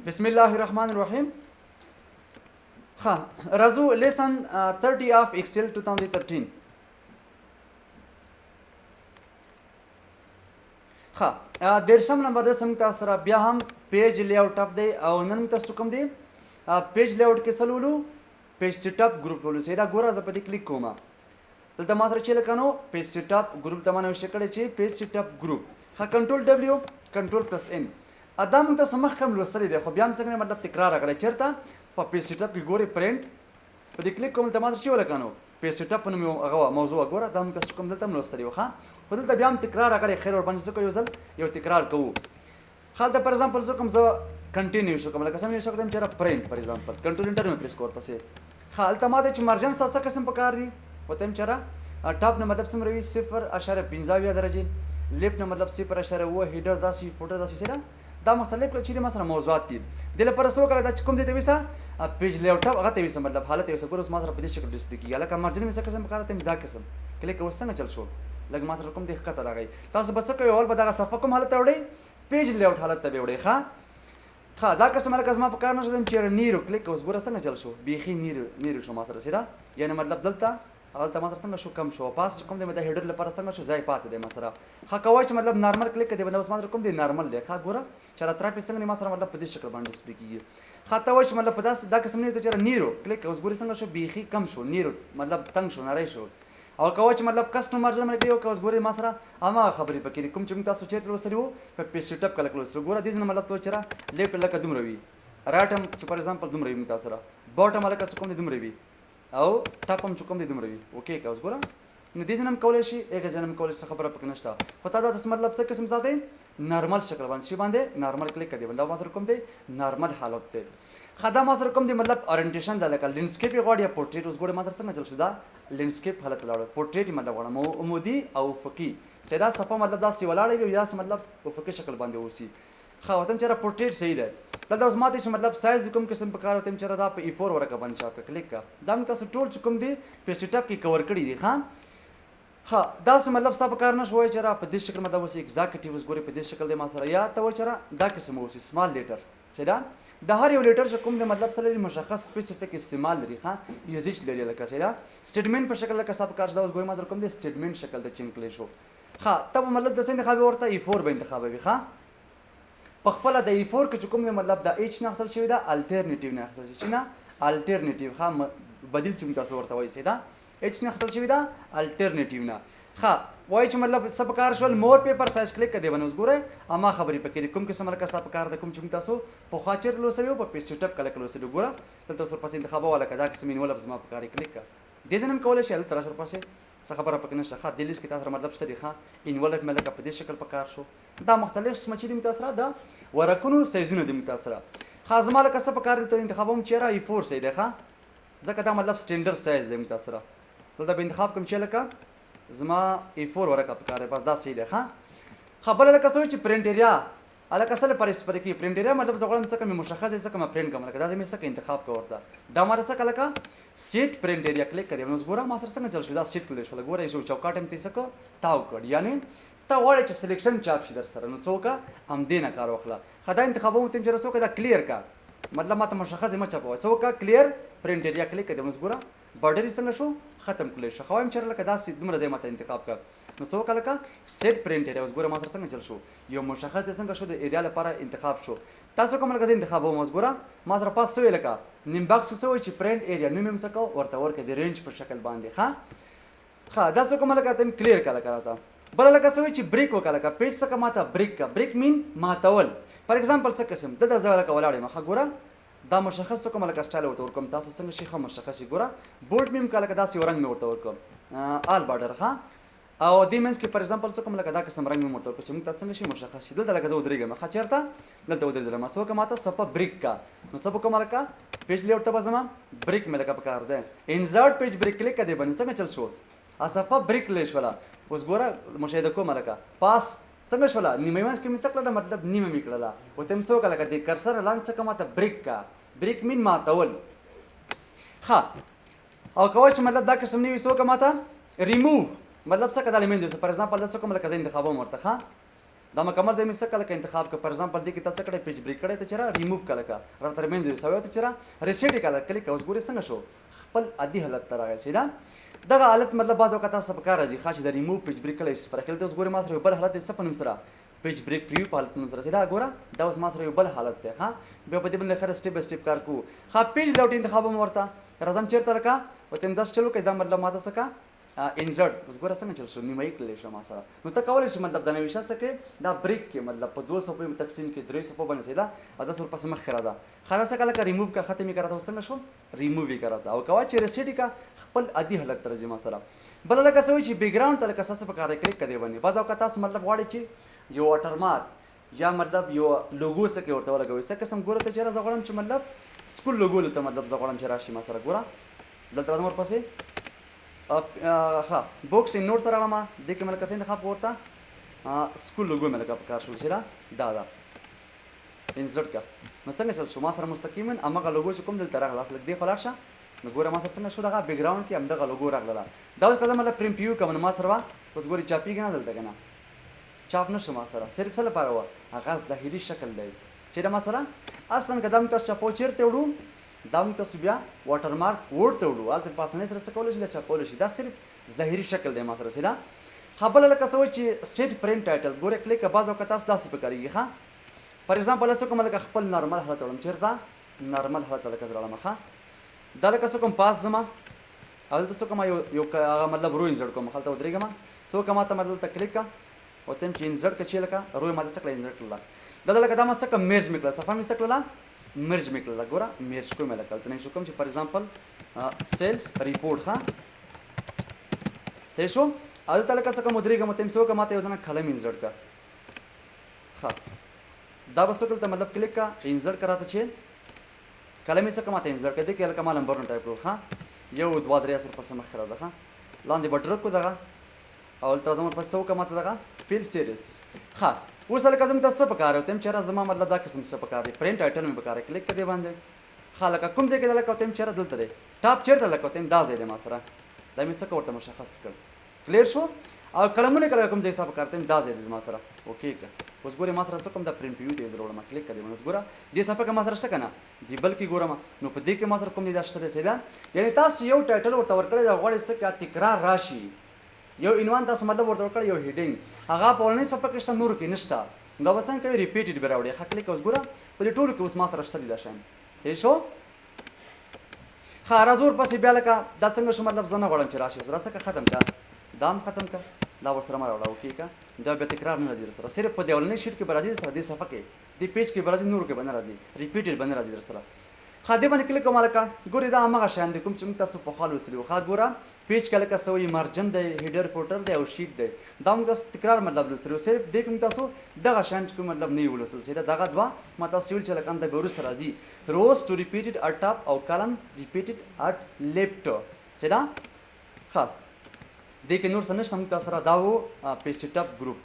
بسم الله الرحمن الرحیم. ها راځو lesson 30 of Excel 2013. ها 13 نمبر د سم تاسو سره بیا هم page layout اپ دی او نن تاسو کوم دی page layout کې سلولو page setup group ولو. سیدا ګوره زه په دې کلیک کوم، دلته ما سره چې لکه نو page setup group ته ما نوشته کړی چې page setup group. ها control W control plus N. دا موږ تاسو مخکې هم لوستلی دی، خو بیا هم څنګه مطلب تکرار راغلی. چېرته په page setup کې ګورې پرنټ په دې کلیک کوم، دلته ما سره چې ولکه نو page setup په نوم یو هغه موضوع ګوره، دا موږ تاسو کوم دلته هم لوستلی و. ښه خو دلته بیا هم تکرار راغلی، خیر ورباندې څه کوو، یو ځل یو تکرار کوو. هلته for example زه کوم، زه continue شو کوم، لکه څنګه یې شو چې print for example control enter مې press کور پسې. ښه هلته ما ته چې margin څه قسم پکار دي ورته یم چې top نه مطلب څومره وي 0.75 درجې، left نه مطلب 0.7، header داسې، footer داسې. څه ده دا مختلف چې د مثلا موضوعات دي. د لپاره څه وکړه دا چې کوم ځای ته ویسه page layout هغه ته ویسه، مطلب حالت یې ویسه. ګوره اوس ما سره په دې شکل display کېږي. لکه margin مې څه قسم پکار دی، دا قسم کلیک اوس څنګه چل شو، لږ ما سره کوم دی ښکته راغی. تاسو به څه کوئ، اول به دغه صفحه کوم حالت ته وړئ، page layout حالت ته به وړئ. ښه ښه دا قسم لکه زما په کار نه شو چې narrow کلیک اوس ګوره څنګه چل شو، بیخي narrow narrow شو ما سره. سیده یعنې مطلب دلته هلته ما سره څنګه شو کم شو، پاس کوم دی د header لپاره څنګه شو ځای پاتې دی ما سره. ښه کوی چې مطلب normal کلیک دی، اوس ما سره کوم دی normal دی. ښه ګوره چې را تراپې څنګه ما سره مطلب په دې شکل باندې display کېږي. ښه ته وایي چې مطلب په داسې دا قسم نه دی چې narrow کلیک اوس ګورې څنګه شو، بیخي کم شو، narrow مطلب تنګ شو، نری شو. او کوی چې مطلب custom margin باندې یو اوس ګورې ما سره هماغه خبرې پکې دي کوم چې موږ تاسو چېرته لوستلي وو په page setup کله لوستلي. ګوره دې ځای نه مطلب ته چې left لکه دومره وي، right هم چې for example دومره وي موږ تاسو سره، bottom لکه څه کوم دی دومره وي، او top هم چې کوم دی دومره وي. okay که اوس ګوره نو دې ځای نه هم کولی شي، هغې ځای نه هم کولی شي، خبره پکې نشته. خو تا دا څه مطلب څه قسم ساتئ normal شکل باندې شي باندې normal کلیک دی، دا ما سره کوم دی normal حالت دی. ښه دا ما سره کوم دی مطلب orientation ده، لکه landscape یې غواړي یا پورټریټ. اوس ګوره ما سره څنګه چل شو، دا landscape حالت لاړو، پورټریټ یې مطلب غواړم، عمودي او افقي. سیدا صفحه مطلب داسې ولاړه وي او داسې مطلب افقي شکل باندې اوسي. ښه ورته چې پورټریټ صحیح دی. دلته اوس ماته چې مطلب سایز کوم قسم په کار ورته چې دا په A4 ورقه باندې چاپ کړه، کلیک کړه. دا موږ تاسو ټول چې کوم دی page setup کې cover کړي دي. ښه ښه داسې مطلب ستا په کار نه شوی چې را په دې شکل مطلب اوسي executive. اوس ګورې په دې شکل دی ما سره، یا ته وایي چې را دا قسم اوسي small letter. صحیح ده، د هر یو letter چې کوم دی مطلب څه لري مشخص specific استعمال لري. ښه usage لري، لکه صحیح ده statement په شکل لکه ستا په کار شو. دا اوس ګورې ما سره کوم دی statement شکل ته change کړی شو. ښه ته به مطلب د څه انتخابوي ورته A4 به انتخابوي. ښه په خپله د A4 کې چې کوم دی مطلب د H نه اخیستل شوې ده، alternative نه اخیستل شوې، چې نه alternative. ښه بدیل چې موږ تاسو ورته وایي، صحیح ده H نه اخیستل شوې ده alternative نه. ښه وایي چې مطلب څه په کار شول more paper size کلیک کړه دی باندې. اوس ګورئ اما خبرې پکې دي کوم قسم لکه ستا په کار ده، کوم چې موږ تاسو پخوا چېرته لوستلي وو په page setup کله کله لوستلي. ګوره دلته اوس ورپسې انتخابوه، لکه دا قسم envelope زما په کار یې کلیک کړه، دې ځای نه هم کولی شي هلته راشه ورپسې څه خبره پکې نشته. ښه دې لیست کې تاسو سره مطلب شته دی. ښه envelope مې لکه په دې شکل په کار شو. دا مختلف قسمه چې دي موږ تاسو سره دا ورقونو سایزونه دي موږ تاسو سره. ښه زما لکه څه په کار دلته انتخابوم چې را A4 صحیح دی. ښه ځکه دا مطلب standard size دی موږ تاسو سره. دلته به انتخاب کوم چې لکه زما A4 ورقه په کار دی، بس دا صحیح دی. ښه ښه بله لکه څه وایي چې print area لکه څه لپاره استفاده کېږي. print area مطلب زه غواړم څه مې مشخص ځای څه مې پرنټ کړم، لکه دا ځای مې څه انتخاب کړه ورته. دا ما څه لکه set print area کلیک کړې، نو اوس ګوره ما سره څنګه چل شو، دا set کړل شو. ګوره یو چوکاټ مې څه کړ تاو کړ، یعنې ته غواړې چې selection چاپ شي در سره، نو څه وکړه همدې نه کار واخله. ښه دا انتخابوم ته چې څه وکړه دا clear کړه، مطلب ماته مشخص ځای مه چاپوه. څه وکړه clear print area کلیک کړې، نو اوس ګوره border یې څنګه شو ختم کړل شو. ښه وایم چې لکه داسې دومره ځای ماته انتخاب کړه، نو څه وکړه لکه set print area. اوس ګوره ما سره څنګه چل شو، یو مشخص ځای څنګه شو د area لپاره انتخاب شو. تاسو کوم لکه زه انتخابوم، اوس ګوره ما سره پاس څه ویل لکه name box څه وایي چې print area نوم یې څه کو ورته ورکړه د range په شکل باندې. ښه ښه دا څه کوم لکه ته مې clear کړه لکه راته. بله لکه څه وایي چې break وکړه، لکه page څخه ماته break کړه. break mean ماتول. for example څه قسم دلته زه لکه ولاړ یم. ښه ګوره دا مشخص څه کوم لکه سټایل ورته ورکوم، تاسو څنګه شي ښه مشخص شي. ګوره bold مې هم که لکه داسې یو رنګ مې ورته ورکوم all border. ښه او دې منځ کې for example څه کوم لکه دا قسم رنګ مې ورته ورکړم چې موږ ته څنګه شي مشخص شي. دلته لکه زه ودرېږم. ښه چېرته دلته ودرېدلم، څه وکړم ماته صفحه break کا، نو څه به کوم لکه page layout ته به ځم، break مې لکه پکار دی، insert page break کلیک کړه دی باندې څنګه چل شو، صفحه break کړلی شوله. اوس ګوره مشاهده کوم لکه پاس څنګه شوله، نیمه منځ کې مې څه کړله مطلب نیمه مې کړله، ورته مې څه وکړه لکه دې cursor لاندې څه کوم ماته break کا، break mean ماتول. ښه او کولی چې مطلب دا قسم نه وي، څه وکړه ماته ریموو مطلب څه کړه دا له منځه یوسه. for example دا څه کوم لکه زه انتخابوم ورته. ښه دا مکمل ځای مې څه کله انتخاب کړ. فار ایگزامپل دې کې تاسو کړه پیج بریک کړی ته چیرې ریموو کړه که را ترمنځ یې سوی ته چیرې ریسیټ کړه کلیک. اوس ګورې څنګه شو خپل عادي حالت ته راغی. صحیح ده؟ دغه حالت مطلب بعض اوقات تاسو په کار راځي ښه چې د ریموو پیج بریک کړی استفاده کړئ. اوس ګورې ما سره یو بل حالت دی څه په نوم سره پیج بریک پریویو په حالت نوم سره. صحیح ده؟ ګوره دا اوس ما سره یو بل حالت دی. ښه بیا په دې باندې ښه سټیپ بای سټیپ کار کوو. ښه پیج لیاوټ انتخابوم ورته راځم چېرته لکه ورته داسې چل وکړئ. دا مطلب ماته څه که انزرټ. اوس ګوره څنګه چل شو نیمایي کړلی شو ما سره. نو ته کولی شې مطلب د نویشه څه کې دا بریک کې مطلب په 2 صفحو تقسیم کې 3 صفحو باندې. صحیح ده؟ او داسې ورپسې مخکې راځه. ښه دا څه که لکه ریموو که ختم یې که راته. اوس څنګه شو ریموو یې که راته او که وایي چې ریسیټ یې که خپل عادي حالت ته راځي ما سره. بله لکه څه وایي چې بیکګراونډ ته لکه څه په کار دی کلیک که دی باندې. بعض اوقات تاسو مطلب غواړئ چې یو واټرمارک یا مطلب یو لوګو څه کې ورته ولګوئ. څه قسم ګوره ته چېرې زه غواړم چې مطلب سکول لوګو دلته مطلب زه غواړم چې راشي ما سره. ګوره دلته راځم ورپسې ښه بوکس ان نوټ ته راغلم. دې کې مې لکه څه انتخاب ورته سکول لوګو مې لکه په کار شول چې دا ده انسرټ که. نو څنګه چل شو ما سره مستقیما هماغه لوګو چې کوم دلته راغله. اصل دې خو لاړ شه. نو ګوره ما سره څنګه شو دغه بیکګراونډ کې همدغه لوګو راغله. دا اوس که زه مطلب پریم پیو کوم نو ما سره وه اوس ګورې چاپېږي نه دلته که نه چاپ نه شو ما سره. صرف څه لپاره وه هغه ظاهري شکل دی چې دا ما سره اصلا که دا موږ تاسو چاپو چېرته وړو دا موږ تاسو بیا واټرمارک ورډ ته وړو. هلته په اسانۍ سره څه کولی شي دا چاپولی شي. دا صرف ظاهري شکل دی ما سره. صحیح ده؟ ښه بله لکه څه وایي چې سیټ پرینټ ټایټل. ګوره کلیک بعض اوقات تاسو داسې پکارېږي. ښه فار ایگزامپل څه کوم لکه خپل نارمل حالت وړم چېرته نارمل حالت لکه زه راوړم. ښه دا لکه څه کوم پاس زما او دلته څه کوم یو هغه مطلب رو انزرټ کوم. هلته ودرېږم څه وکړم ماته مطلب دلته کلیک که او ته چې انزرټ که چې لکه رو یې ماته څه کړه انزرټ کړله. دا لکه دا ما څه کړه میرج مې کړه. صفحه مې څه کړله مرج مې کړله. ګوره مرج کوم لکه دلته نه شو کوم چې فار ایگزامپل سیلز ریپورټ. ښه صحیح شو. دلته لکه څه کوم ودرېږم ته څه وکړه ماته یو دنه قلم انزرټ کړه. ښه دا به څه دلته مطلب کلیک که انزرټ که راته چې قلم یې څه که ماته انزرټ کړه. دې کې لکه ما نمبرونه ټایپ کړل. ښه 1 2 3 ورپسې مخکې راځه. ښه لاندې به ډرک کړو دغه او دلته راځم ورپسې څه وکړه ماته دغه فیل سیریز. ښه اوس لکه زموږ ته څه په کار دی ته چېرې زما مطلب دا قسم څه په کار دی پرینټ ټایټل مې په کار دی. کلیک که دې باندې. ښه لکه کوم ځای کې ده لکه ته چېرې دلته دی ټاپ چېرته لکه ته دا ځای دی ما سره. دا مې څه ورته مشخص کړ. کلیر شو. او قلمونه کله کوم ځای حساب کار ته دا ځای دی زما سره. اوکې که اوس ګورې ما سره څه کوم دا پرینټ ویو ته یې زه راوړم. کلیک که دې باندې. اوس ګوره دې صفحه کې ما سره شته که نه دې بل کې ګورم نو په دې کې ما سره کوم دی دا شته دی. صحیح ده؟ یعنې تاسو یو ټایټل ورته ورکړی دا غواړئ څه که تکرار راشي. یو عنوان تاسو مطلب ورته ورکړی یو هیډینګ هغه په اولنۍ صفحه کې شته نورو کې نشته. دا به څنګه کوي ریپیټډ به راوړي. ښه کلیک اوس ګوره په دې ټولو کې اوس ما سره شته دي دا شیان. صحیح شو. ښه راځو ورپسې بیا لکه دا څنګه شو مطلب زه نه غواړم چې راشي. اوس راسه که ختم که دا هم ختم که دا ورسره مه راوړه. اوکې که دا بیا تکرار نه راځي درسره. صرف په دې اولنۍ شیټ کې به راځي درسره دې صفحه کې دې پیج کې به راځي نورو کې به نه راځي ریپیټډ به نه راځي درسره. ښه دې باندې کلیک کوم لکه ګورې دا هماغه شیان دي کوم چې موږ تاسو پخوا لوستلي وو. ښه ګوره پیج کې لکه څه وایي مارجن دی هیډر فوټر دی او شیټ دی. دا موږ تاسو تکرار مطلب لوستلي وو. صرف دې کې موږ تاسو دغه شیان چې کوم مطلب نه یې ولوستل. صحیح ده؟ دغه دوه ما تاسو ویل چې لکه دا به وروسته راځي روز ټو ریپیټډ اټ ټاپ او کالم ریپیټډ اټ لیفټ. صحیح ده؟ ښه دې کې نور څه نشته موږ تاسو سره دا و پیج سیټ اپ ګروپ.